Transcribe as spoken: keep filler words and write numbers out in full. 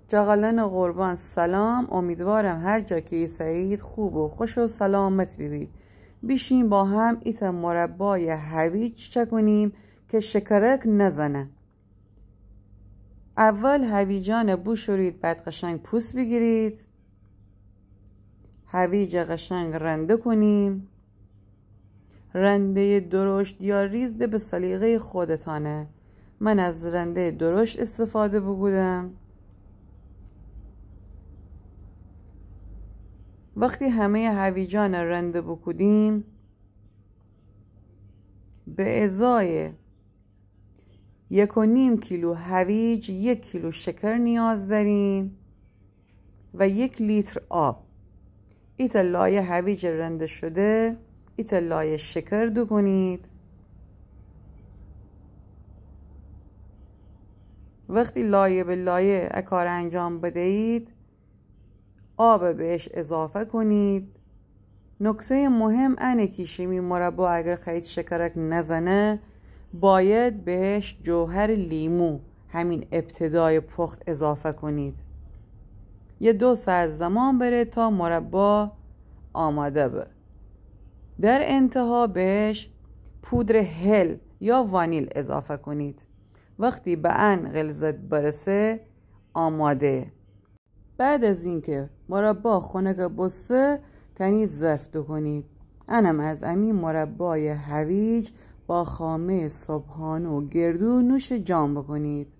جغلان قربان سلام، امیدوارم هر جا که ایسایید خوب و خوش و سلامت بیبید. بیشیم با هم ایتأ مربای هویج چکونیم که شکرک نزنه. اول هویجان بوشورید، بعد قشنگ پوست بیگیرید. هویج قشنگ رنده کنیم. رندهٔ درشت یا ریز ده به سلیقهٔ خودتانه. من از رندهٔ درشت استفاده بوکودم. وقتی همهٔ هویجان رنده بوکودیم، به ازای یک و نیم کیلو هویج، یک کیلو شکر نیاز داریم و یک لیتر آب. ایتأ لایه هویج رنده شده، ایتأ لایه شکر دوکونید. وقتی لایه به لایه ا کار انجام بدهید، آب بهش اضافه کنید. نکتهٔ مهم انه کی شیمی مربا اگر خوأیید شکرک نزنه، باید بهش جوهر لیمو همین ابتدای پخت اضافه کنید. یه دو ساعت زمان بره تا مربا آماده به. در انتها بهش پودر هل یا وانیل اضافه کنید. وقتی به ان غلظت برسه، آماده. بعد از اینکه مربا خونک بوسته، تنید ظرف دوکونید. انم از امی مربای هویج با خامهٔ صبحانه و گردو نوش جان بوکونید.